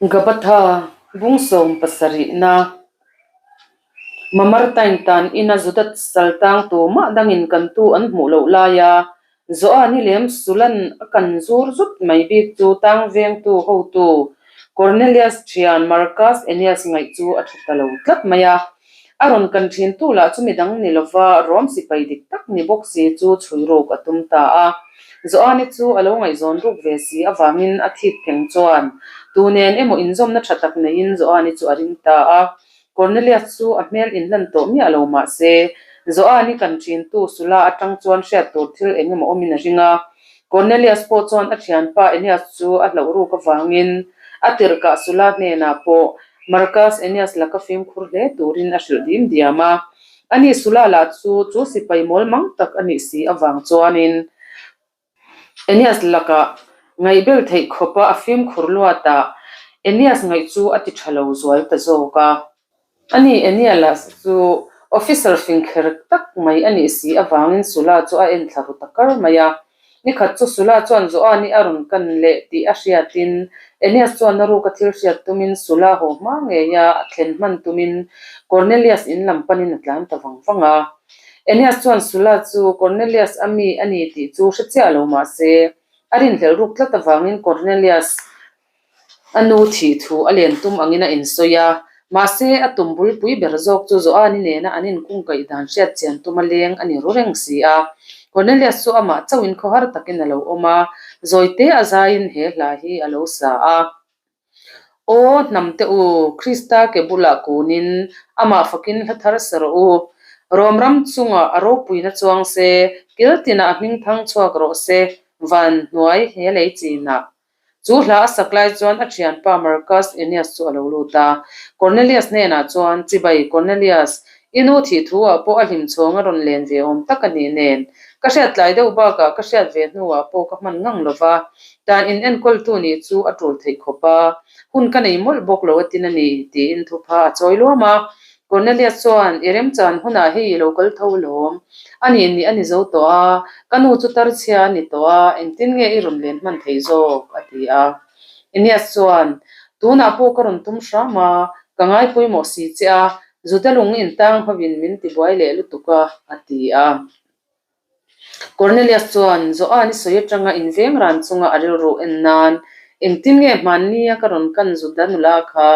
Gabatha bung 70na Mamartain tan ina Juda saltang tu mah dangin kan tu an hmuh loh laia Joani lem Sulan a kan zur zut mai bik chu tang vengtu hotu Cornelius thian Marcus Aeneas ngaih chu a tha ta lo tlat mai a. A rawn kan thin tu lah chu midang ni lova Rom sipai dik tak ni bawk si chu chhui ruk a tum ta a. Joani chu a lo ngaihzawn ruk ve si avangin a thik pheng chuan tu nen emaw inzawmna tha tak neiin Joani chu a ring ta a. Cornelius chu a hmel inhlan tawh miah lo mah se, Joani kan thin tu Sula atang chuan hriat tur thil eng emaw awmin a ring a. Cornelius pawh chuan a thianpa Aeneas chu a hlauh ruk avangin a tirhkah Sula hnenah pawh Marcus Aeneas laka fimkhur hle turin a hrilh dim diam a. Ani Sula lah chu chu sipai mawl mang tak a nih si avang chuanin Aeneas lakah ngaihbel theih khawpa a fimkhur luatah Aeneas ngaih chu a ti tha lo zual ta zawk a. Ani Aeneas chu officer fingkher tak mai a nih si avangin Sula chu a enthla ru ta kar mai a. Nikhat chu Sula chuan Joani a rawn kan leh tih a hriatin Aeneas chuan a ruka thil hriat tumin Sula haw hma ngeia a thlen hman tumin Cornelius in lam panin a tlan ta vang vang a. Aeneas chuan Sula chu Cornelius a mi a ni tih chu hre chiah lo mah se, a rinhlelh ruk tlat avangin Cornelius A nu thih thu a len tum angin a insawi a, mahse a tum bulpui ber zawk chu Joani nena an inkungkaih dan hriat chian tum a leng a ni ru reng si a. Cornelius chu amah chauhin khawhar takin a lo awm a, zawite a zaiin he hla hi a lo sa a. Aw hnamte u, Krista ke bulah kunin amah fakin hla thar sa rawh u. Rom ram chungah a ropuina chuang se, kil tinah a hming thang chhuak rawh se, van hnuai he lei chinah. Chu hla a sak lai chuan a thianpa Marcus Aeneas chu a lo lut a. Cornelius hnenah chuan, Chibai, Cornelius, i nu thih thu ah pawh a hlim chhawng a rawn len ve awm tak a nih nen. Ka hriat tlai deuh bakah ka hriat ve hnuah pawh ka hman ngang lo va, tan in enkawltu nih chu a tul theih khawp a, hun ka nei mawlh bawk lo a tin a ni, tiin thupha a chawi luam a. Cornelius chuan, I remchan hunah hei i lo kal tho lawm. A nih nih a ni zo tawh a, ka nu chu tarchhia a ni tawh a, engtin nge i rawn len hman thei zawk? a ti a. Aeneas chuan, Tunah pawh ka rawn tum hram a, ka ngai pawimawh si che a, Juda lung intang hovin min tibuai leh lutuk a, a ti a. Cornelius chuan Joan-i sawi atanga inveng ran chunga a rilru en nan, Engtin nge hmannia ka rawn kan Juda nula kha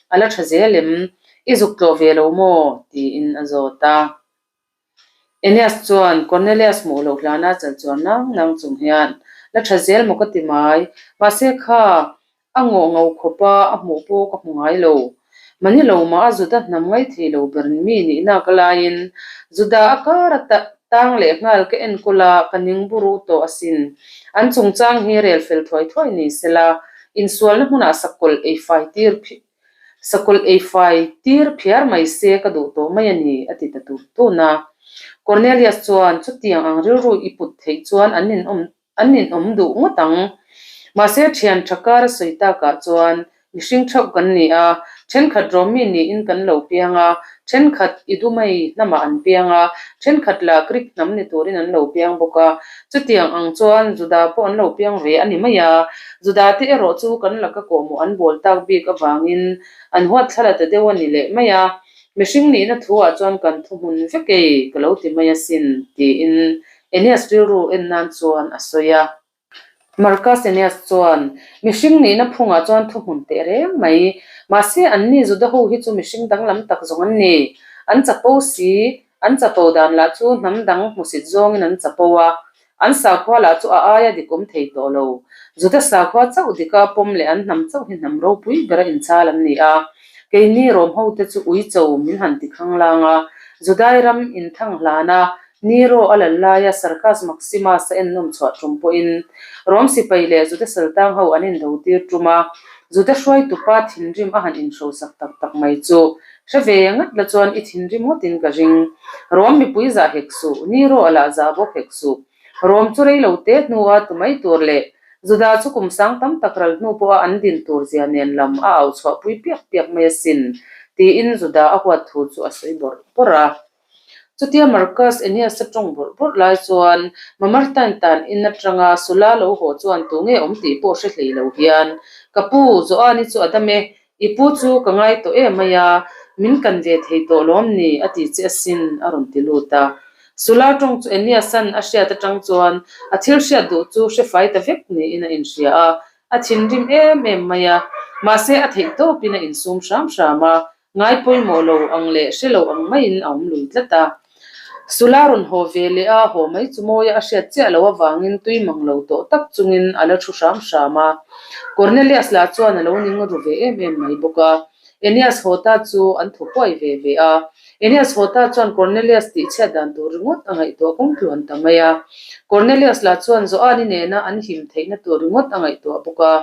a la tha zel em? I zuk tlawh ve lo maw? tiin a zawt a. Aeneas chuan Cornelius hmuh loh hlana chal chuan nang nang chung hian, La tha zel maw ka ti mai, mahse kha A ngawh ngau khawp a, a hmuh pawh ka hmu ngai lo. Mani lo mah a Juda hnam ngai thei lo ber mi nihna ka laiin Juda a kar a tang leh nghal ka enkawl a, ka ning buru tawh asin. An chungchang hi rel fel thuai thuai ni sela, insualna hmunah sakawlh ei fai tir sakawlh ei fai tir phiar mai se ka duh tawh mai a ni, a ti ta tun tun a. Cornelius chuan chutiang ang rilru i put theih chuan an ninawm An ninawm duh ngawt ang. Mahse thian tha kar a sawi takah chuan mihring theuh kan ni a, thenkhat Romi niin kan lo piang a, thenkhat Idumei hnamah an piang a, thenkhat lah Greek hnam ni turin an lo piang bawk a. Chutiang ang chuan Juda pawh an lo piang ve a ni mai a. Juda te erawh chu kan laka kawhmawh an bawl tak bik avangin an huat thla la ta deuh a ni leh mai a. Mihring nihna thuah chuan kan thuhmun vek ei ka lo ti mai asin, tiin Aeneas rilru en nan chuan a sawi a. Marcus Aeneas chuan, Mihring nihna phungah chuan thuhmun teh reng mai. Mahse, anni Juda ho hi chu mihring danglam tak zawng an ni. An chapo si, an chapo dan lah chu hnam dang hmusit zawngin an chapo a. An sakhua lah chu a aia dik awm thei tawh lo. Juda sakhua chauh dika pawm leh an hnam chauh hi hnam ropui bera inchal an ni a. Keini Rom hote chu uicho min han ti khanglang a, Judai ram inthang hlan a, Nero a lal laia Circus Maximus a ennawm chhuah tum pawhin Rom sipai leh Juda saltang ho an indo tir tum a, Juda hruaitupa thinrim a han inhrosak tak tak mai chu hre ve ngat la chuan i thinrim ngawtin ka ring. Rom mipui zah hek suh, Nero a lah zah bawk hek suh. Rom chu rei lo te hnua tu mai tur leh Juda chu kum sang tam tak ral hnu pawha an din tur zia nen lam a au chhuahpui piak piak mai asin, tiin Juda a huat thu chu a sawi bawrh bawrh a. Chutia Marcus Aeneas-a tawng bawrh bawrh lai chuan Mamartine tan in atanga Sula lo haw chuan tu nge awm tih pawh hre hlei lo hian, Ka pu, Joani chu a dam e, i pu chu ka ngai tawh em mai a, min kan ve thei tawh lawm ni? a ti che asin, a rawn ti lut a. Sula tawng chu Aeneas-a'n a hriat atang chuan a thil hriat duh chu hre fai ta vek niin a inhria a, a thinrim em em mai a, mahse a theih tawpin a insum hram hram a, Ngai pawimawh lo ang leh hre lo ang maiin a awm lui tlat a. Sula rawn haw ve leh a, haw mai chu mawia a hriat chiah loh avangin tui mang lo tawh tak chungin a la thu hram hram a. Cornelius lah chuan a lo ning ru ve em em mai bawk a. Aeneas haw ta chu an thaw huai ve ve a. Aeneas haw ta chuan Cornelius tih chhiat dan tur ringawt a ngaihtuah kawng tluan ta mai a. Cornelius lah chuan Joani nena an him theihna tur ringawt a ngaihtuah bawk a.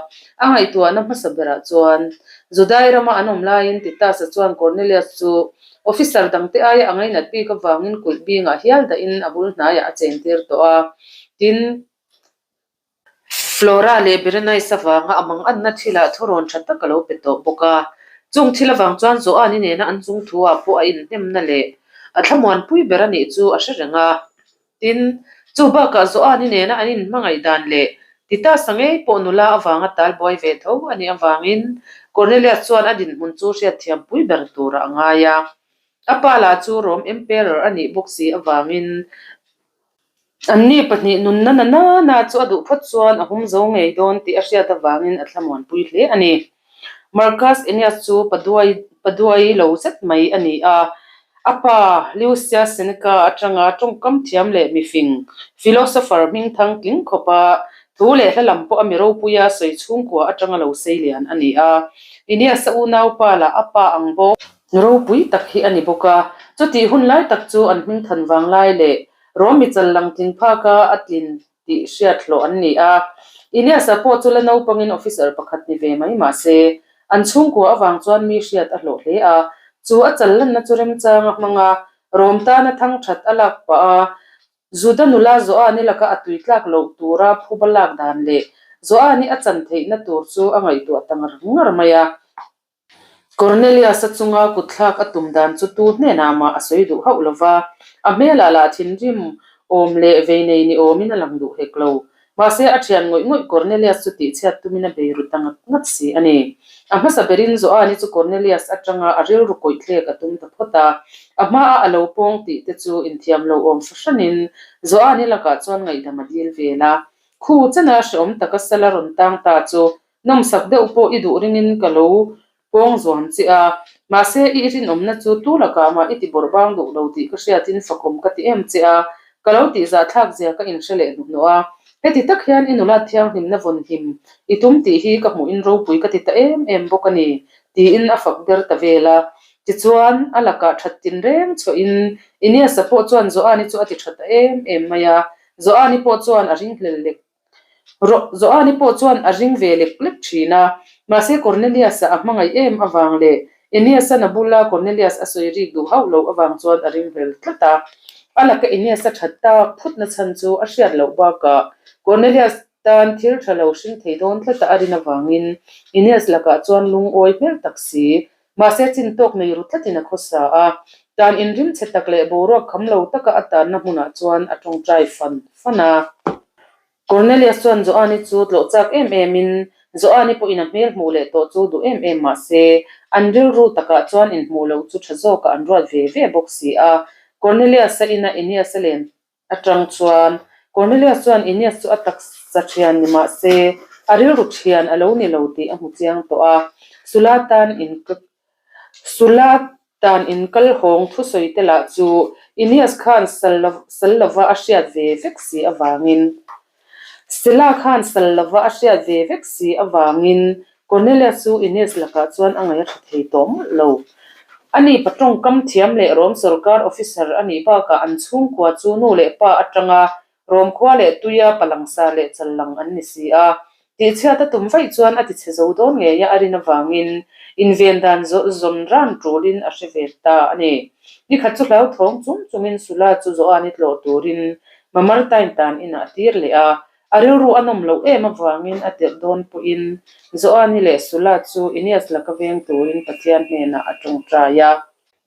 A ngaihtuahna hmasa berah chuan Judai rama an awm laiin Titus-a chuan Cornelius chu officer dangte aia a ngainat bik avangin kulh bingah hial dahin a bul hnaiah a chentir tawh a. Tin, Flora leh Berenice avanga a manganna thilah thurawn tha tak a lo pe tawh bawk a. Chung thil avang chuan Joani nena an chung thu-ah pawh a inhnemna leh a thlamuanpui ber a nih chu a hre reng a. Tin, chu bakah Joani nena an inhmangaih dan leh Titus-a ngei pawh nula avanga tal buai ve tho a nih avangin Cornelius chuan a dinhmun chu hriatthiampui ber turah a ngai a. A pa lah chu Rome Emperor a nih bawk si avangin anni pahnih nunna na nana chu a duh phawt chuan a hum zo ngei dawn tih a hriat avangin a thlamuanpui hle a ni. Marcus Aeneas chu paduai paduai lo zet mai a ni a, a pa Lucius Seneca atanga tawngkam thiam leh mifing, philosopher hmingthang tling khawpa thu leh hla lam pawh a mi ropuia sawi chhungkua atanga lo sei lian a ni a. Aeneas-a unaupa lah a pa ang bawk. Ropui tak hi a ni bawk a, chutih hun lai tak chu an hmingthan vang lai leh Rom mi chal lang tling phaka a tlin tih hriat hlawh an ni a. Ilias-a pawh chu la naupangin officer pakhat ni ve mai mah se, an chhungkua avang chuan mi hriat a hlawh hle a. Chu a chal lanna chu remchang a hmang a, Rom tana thang that a lak pah a, Juda nula Joani laka a tui tlak loh tura phuba lak dan leh Joani a chan theihna tur chu a ngaihtuah ta ngar ngar mai a. Cornelius-a chunga kutthlak a tum dan chu tu hnenah mah a sawi duh hauh lo va, a hmelah lah thinrim awm leh vei nei ni awmin a lang duh hek lo. Mahse, a thian ngawih ngawih Cornelius chu tihchhiat tumin a bei ru ta ngat ngat si a ni. A hmasa berin Joani chu Cornelius atanga a rilru kawih thlek a tum ta phawt a, a hmaah a lo pawng tih te chu inthiam lo awm fahranin Joani lakah chuan ngaihdam a dil vel a. Khu chena hrehawm taka sala rawn tang ta chu Nawmsak deuh pawh i duh ringin ka lo pawng zuam che a, mahse i rinawmna chu tu lakah mah i ti bawrh bang duh lo tih ka hriatin fakawm ka ti em che a, ka lo tih zahthlak zia ka inhre leh hnuhnawh a. Heti tak hian i nula thianghlimna vawn him i tum tih hi ka hmuhin ropui ka ti ta em em bawk a ni, tiin a fak ber ta vel a. Tichuan, a lakah that tinreng chhuahin Iniasa pawh chuan Joani chu a ti tha ta em em mai a, Joani pawh chuan a ringhlel lek Joani pawh chuan a ring ve lek lek thin a, mahse Cornelius-a a hmangaih em avang leh Aeneas-a na bula Cornelius a sawi rik duh hauh loh avang chuan a ring hlel tlat a. A laka Aeneas-a that tak phutna chhan chu a hriat loh bakah Cornelius tan thil tha lo hring thei dawn tlata a rin avangin Aeneas lakah chuan lungawi hmel tak si Mahse chin tawk nei ru tlatin a khawsa a, tan inrim chhe tak leh boruak kham lo taka a tanna hmunah chuan a tawngtai fan fan a. Cornelius chuan Joani chu tlawh chak em emin, Joani pawhin a hmel hmuh leh tawh chu duh em em mah se, an rilru takah chuan inhmuh loh chu tha zawkah an ruat ve ve bawk si a. Cornelius-a ina Aeneas-a len Atang chuan Cornelius chuan Aeneas chu a taksa thian ni mah se, a rilru thian a lo ni lo tih a hmu chiang tawh a. Sula tan in Sula tan in kal hawng thusawi te lah chu Aeneas khan sal lova a hriat ve vek si avangin Sela khan sal lova a hriat ve vek si avangin Cornelius chu Ines lakah chuan a ngaih a tha thei tawh mawlh lo. Ani pa tawngkam thiam leh Rom sorkar officer a nih bakah an chhungkua chu nu leh pa atanga Rom khua leh tuia palangsa leh challang an ni si a. Tihchhiat a tum vaih chuan a tichhe zo dawn ngei a a rin avangin inven dan zawn ran tulin a hre ve ta a ni. Nikhat chu hlauthawng chung chungin Sula chu Joani tlawh turin Mamartine tan inah a tir leh a, a rilru a nawm loh em avangin a tirh dawn pawhin Joani leh Sula chu Aeneas laka veng turin Pathian hnenah a tawngtai a.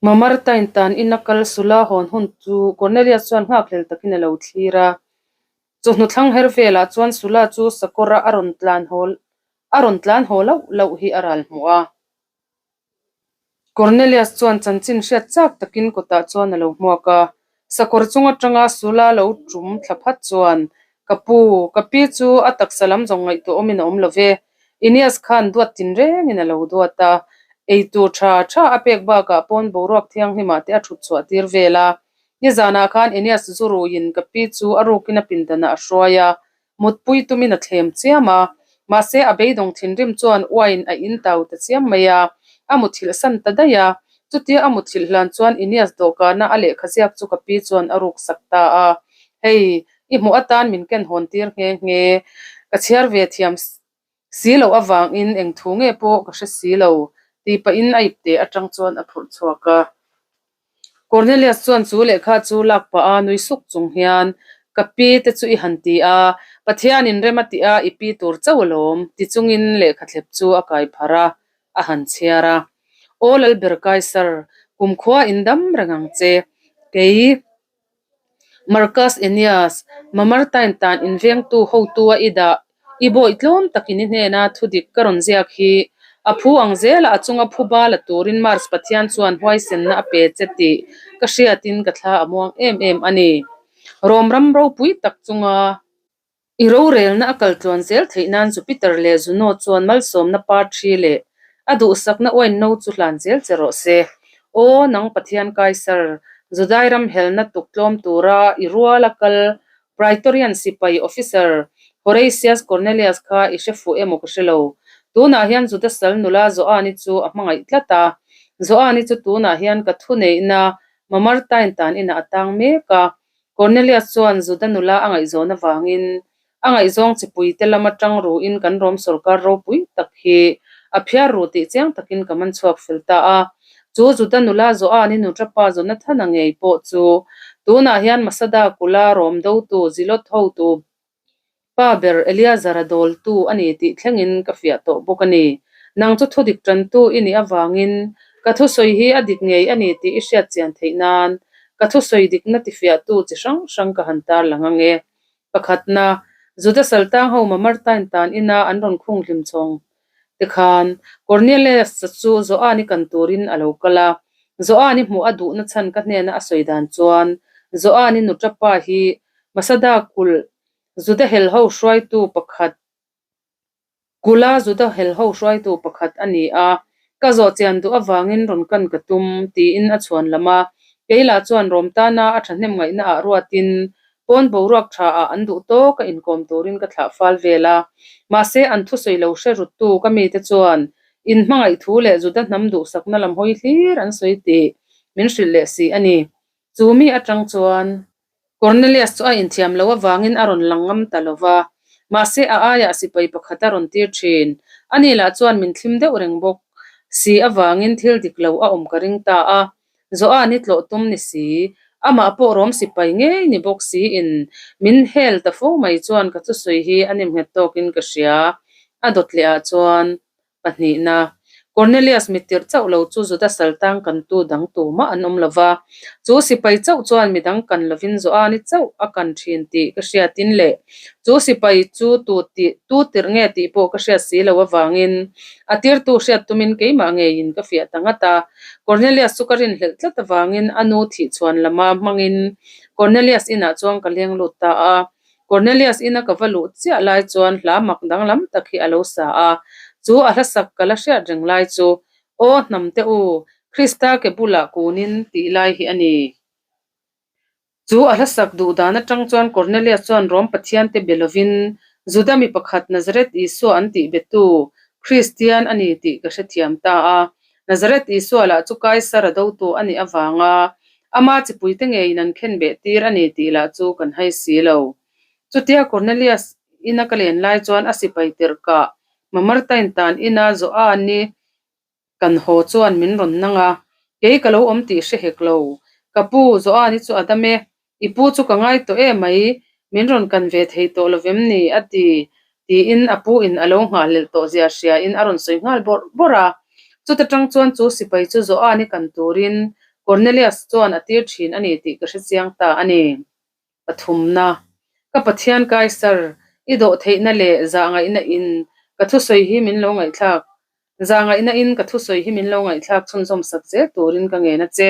Mamartain tan ina kal Sula hawn hun chu Cornelius chuan nghakhlel takin a lo thlir a. Chawhnu thlang her velah chuan Sula chu sakawra a rawn tlan haw a rawn tlan haw loh loh hi a ral hmuh a. Cornelius chuan chanchin hriat chak takin kawtah chuan a lo hmuak a. Sakawr chung atanga Sula lo tum thla phat chuan, Ka pu, ka pi chu a taksa lam zawng ngaihtuah awmin a awm lo ve. Aeneas khan duat tinrengin a lo duat a, eitur tha tha a pek bakah pawn boruak thianghlimah te a thut chhuah tir vel a. Nizanah khan Aeneas zu ruiin ka pi chu a rukin a pindanah a hruai a, mutpui tumin a thlem chiam a. Mahse a beidawng thinrim chuan wine a in tau ta chiam mai a, a muthilh san ta daih a. Chutia a muthilh hlan chuan Aeneas dawhkana a lehkha ziak chu ka pi chuan a ruk sak ta a, Hei, i hmuh atan min ken hawn tir nghe nghe. Ka chhiar ve thiam si loh avangin eng thu nge pawh ka hre si lo, tih pahin a ipte atang chuan a phurh chhuak a. Cornelius chuan chu lehkha chu lak pah a nui suk chung hian, Ka pi te chu i han ti a, Pathianin rem a tih a i pi tur chauh alawm, ti chungin lehkha thlep chu a kai pharh a, a han chhiar a. Aw Lalber Kaisar, kumkhua in dam reng ang che, kei. Marcus Aeneas, Mamartine tan invengtu hotu a i dah, i bawi tlawm takin i hnena thudik ka rawn ziak hi a phu ang zela a chunga phu ba la turin Mars Pathian chuan huaisenna a pe che tih ka hriatin ka thla a muang em em a ni. Rom ram ropui tak chunga I rorelna a kal tluan zel theih nan Jupiter leh Juno chuan malsawmna par thi leh a duhsakna uain no chu hlan zel che rawh se. Aw, nang Pathian Kaisar, Judai ram helna tuk tlawm tura i ruala kal Praetorian sipai officer Horatius Cornelius kha i hre fuh emaw ka hre lo. Tunah hian Juda sal nula Joani chu a hmangaih tlat a. Joani chu tunah hian ka thuneihna Mamartine tan inah a tang mek a. Cornelius chuan Juda nula a ngaihzawn avangin a ngaihzawng chipuite lam atang ruin kan Rom sawrkar ropui tak hi a phiar ru tih chiang takin ka man chhuak fel ta a. Chu Juda nula Joani nuṭapa Jonathana ngei pawh chu tunah hian Masada kula Rom dotu Zilot hotu Pa ber Eleazar-a dawltu a ni tih thlengin ka fiah tawh bawk a ni. Nang chu thudik tantu i nih avangin ka thusawi hi a dik ngei a ni tih i hriat chian theih nan ka thusawi dikna tifiahtu chi hrang hrang ka han tar lang ang e. Pakhatna, Juda saltang ho Mamartine tan ina an rawn khung hlim chhawng Tikhan, Cornelius-a chu Joan-i kan turin a lo kal a. Joan-i hmuh a duhna chhan ka hnena a sawi dan chuan, Joan-i nuṭapa hi Masada kulh Juda helho hruaitu pakhat kulha Juda helho hruaitu pakhat a ni a, ka zawh chian duh avangin rawn kan ka tum, tiin a chhuan lam a. Kei lah chuan Rom tana a thahnem ngaihna ah ruatin Pawn boruak tha ah an duh tawk a inkawm turin ka thlah fal vel a. Mahse, an thusawi lo hre ruttu ka mite chuan in hmangaih thu leh Juda hnam duhsakna lam hawi hlir an sawi tih min hrilh leh si a ni. Chu mi atang chuan Cornelius chu a inthiam loh avangin a rawn lang ngam ta lo va. Mahse, a aiah sipai pakhat a rawn tir thin. Ani lah chuan min thlim deuh reng bawk si avangin thil dik lo a awm ka ring ta a. Joan i tlawh tum ni si, amah pawh rawm sipai ngei ni bawk siin min hel ta fo mai chuan ka thusawi hi a nemnghet tawkin ka hria. A dawt leh ah chuan pahnihna, Cornelius mittirh chauh lo chu Juda saltang kantu dang tumah an awm lo va, chu sipai chauh chuan midang kan lovin Joan i chauh a kan thin tih ka hriatin leh chu sipai chu tu tih tu tirh nge tih pawh ka hriat si lo avangin a tirtu hriat tumin keimah ngeiin ka fiah ta ngat a. Cornelius chu ka rinhlelh tlat avangin a nu thih chhuan lama hmangin Cornelius inah chuan ka leng lut ta a. Cornelius ina ka va luh chiah lai chuan hla mak danglam tak hi a lo sa a, chu a hla sak ka la hriat reng lai chu, Aw hnamte u, Krista ke bulah kunin tih lai hi a ni. Chu a hlasak duh dan atang chuan Cornelius chuan Rom Pathiante be lovin Juda mi pakhat Nazareth Isua an tih betu Kristian a ni tih ka hrethiam ta a. Nazareth Isua lah chu Kaisar a dotu a nih avanga ama chipuite ngeiin an khen beh tir a ni tih lah chu kan hai si lo. Chutia Cornelius ina ka len lai chuan a sipai tirhkah Mamartine tan ina Joani Kan haw chuan min rawn nang a, kei ka lo awm tih hre hek lo. Ka pu, Joani chu a dam e, i pu chu ka ngai tawh em mai, min rawn kan ve thei tawh lo vem ni? a ti, tiin a pu in a lo nghahhlelh tawh zia hria in a rawn sawi nghal bawrh bawrh a. Chuta tang chuan chu sipai chu Joani kan turin Cornelius chuan a tir thin a ni tih ka hre chiang ta a ni. Pathumna, Ka Pathian Kaisar, i dawhtheihna leh zahngaihna in ka thusawi hi min lo ngaihthlak Zahngaihna in ka thusawi hi min lo ngaihthlak chhunzawm sak zel turin ka ngen a che.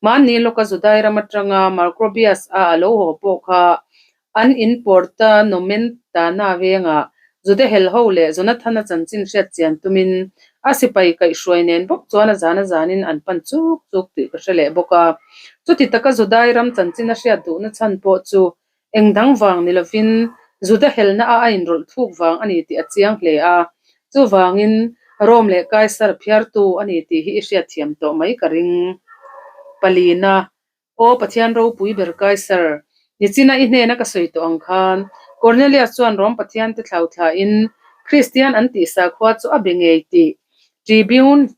Hmanni lawka Judai ram atanga Macrobius a a lo haw pawh kha an in Porta Nomentana vengah Juda helho leh Jonathana chanchin hriat chian tumin a sipai kaihhruai nen bawk chuan a zan a zanin an pan chuk chuk tih ka hre leh bawk a. Chuti taka Judai ram chanchin a hriat duhna chhan pawh chu Eng dang vang ni lovin Juda helna a a inrawlh thuk vang a ni tih a chiang hle a. Chuvangin Rome leh Kaisar phiartu a ni tih hi i hriatthiam tawh mai ka ring. Palina, Aw Pathian ropui ber Kaisar, nichina i hnena ka sawi tawh ang khan Cornelius chuan Rome Pathiante thlauthlain Kristian an tih sakhua chu a be ngei tih Tribune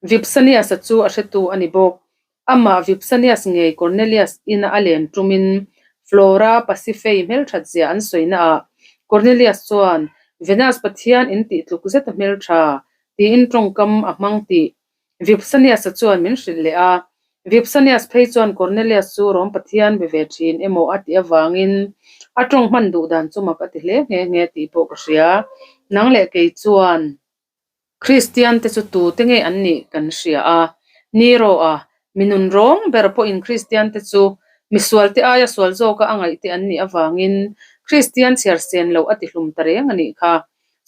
Vipsanias-a chu a hretu a ni bawk. Amah Vipsanias ngei Cornelius ina a len tumin Flora Pasifei hmelthat zia an sawina-ah Cornelius chuan Venus pathian in tih tluk zeta hmeltha tiin tawngkam a hmang tih Vipsanias-a chuan min hrilh leh a. Vipsanias phei chuan Cornelius chu Rom pathian be ve thin emaw a tih avangin a tawng hman duh dan chu mak a ti hle nghe nghe tih pawh ka hria. Nang leh kei chuan. Kristian te chu tute nge an nih kan hria a, Nero a, mi nun rawng ber pawhin Kristian te chu misual te aia sual zawka a ngaih te an nih avangin Kristian chhiar sen loh a ti hlum ta reng a nih kha.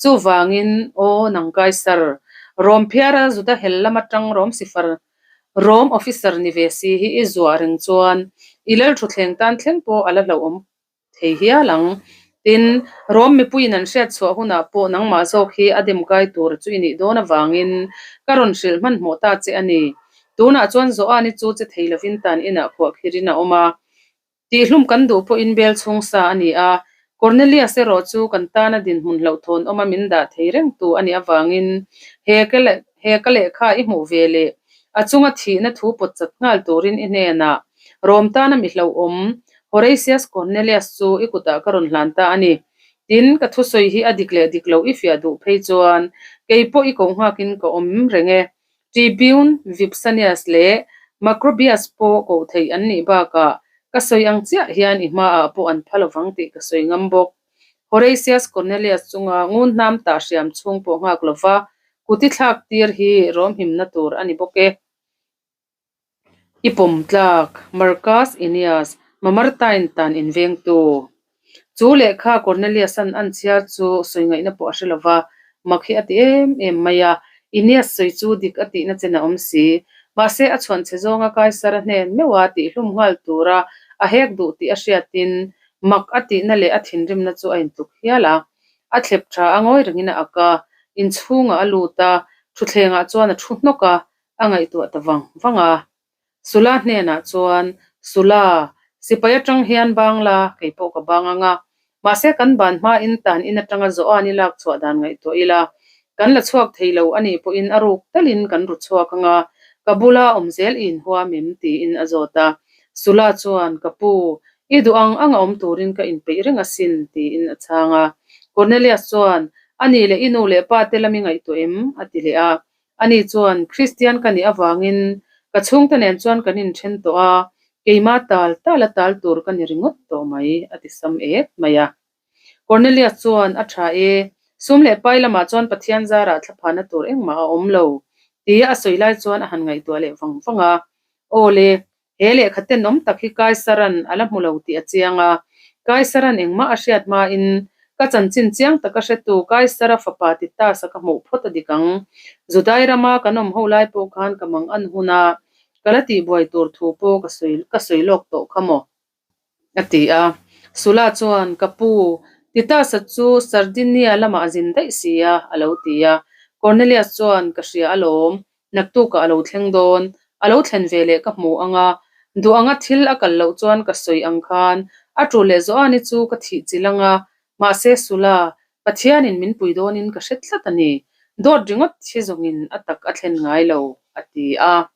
Chuvangin, aw nang Kaisar, Rom phiara Juda hel lam atang Rom sifar, Rom officer ni ve si hi i zuah reng chuan i lalthutthleng tan thleng pawh a la hlauhawm thei hial ang. Tin, Rom mipuiin an hriat chhuah hunah pawh nangmah zawk hi a dem kai tur chu i nih dawn avangin ka rawn hrilh hmanhmawh ta che a ni. Tunah chuan Joani chu che thei lovin tan inah khuahkhirin a awm a. Tihhlum kan duh pawhin bel chhung sa a ni a, Cornelius erawh chu kan tana dinhmun hlauhthawn awma min dah thei rengtu a nih avangin he he ka lehkha i hmuh ve leh a chunga thihna thu pawt chat nghal turin i hnenah Rom tana mi hlauhawm Horatius Cornelius chu i kutah ka rawn hlan ta a ni. Tin, ka thusawi hi a dik leh dik loh i fiah duh phei chuan kei pawh i koh nghakin ka awm reng e. Tribune Vipsanius leh Macrobius pawh koh theih an nih bakah ka sawi ang chiah hian i hmaah pawh an pha lovang tih ka sawi ngam bawk. Horatius Cornelius chunga ngun hnam tah hriam chhung pawh nghak lova kut i thlak tir hi rawmhimna tur a ni bawk e. I pawm tlak, Marcus Aeneas, Mamartine tan invengtu. Chu lehkha Cornelius-a'n an chhiar chu sawi ngaihna pawh a hre lova, mak hi a ti em em mai a. Aeneas sawi chu dik a tihna chen a awm si. Mahse, a chhuan chhe zawnga Kaisara hnen meuha tihhlum nghal tura a hek duh tih a hriatin mak a tihna leh a thinrimna chu a intluk hial a. A thlep tha a ngawi rengin a ak a, inchhungah a lut a, thutthlengah chuan a thu hnawk a, a ngaihtuah ta vang vang a. Sula hnenah chuan, Sula, sipai atang hian bang la, kei pawh ka bang ang a. Mahse kan ban hmain tan in atanga Joan i lak chhuah dan ngaihtuah ila, kan la chhuak thei lo a nih pawhin a ruk talin kan ru chhuak ang a, ka bula awm zel i inhuam em? tiin a zawt a. Sula chuan, Ka pu, i duh ang anga awm turin ka inpeih reng asin, tiin a chhang a. Cornelius chuan, A nih leh i nu leh pa te lam i ngaihtuah em? a ti leh a. Ani chuan, Kristian ka nih avangin ka chhungte nen chuan kan inthen tawh a, keimah tal tal a tal tur ka ni ringawt tawh mai, a ti sam et mai a. Cornelius chuan, A tha e, sum leh pai lamah chuan Pathian zarah thlaphana tur engmah a awm lo, tia a sawi lai chuan a han ngaihtuah leh vang vang a. Aw le, He lehkha tenawm tak hi Kaisaran a la hmu lo tih a chiang a. Kaisaran engmah a hriat hmain ka chanchin chiang taka hretu Kaisara fapa Titus-a ka hmuh phawt a dik ang. Judai rama kan awm ho lai pawh khan ka mang an hun a, ka la tihbuai tur thu pawh ka sawi ka sawi lawk tawh kha maw? A ti a. Sula chuan, Ka pu, Titus-a chu Sardinia lamah a zin daih si a, a lo ti a. Cornelius chuan, Ka hria alawm, Naktukah a lo thleng dawn, a lo thlen ve leh ka hmu ang a, duh anga thil a kal loh chuan ka sawi ang khan a tul leh Joani chu ka thih chilh ang a, mahse Sula, Pathianin min pui dawnin ka hre tlat a ni, dawt ringawt hi zawngin a tak a thlen ngai lo, a ti a.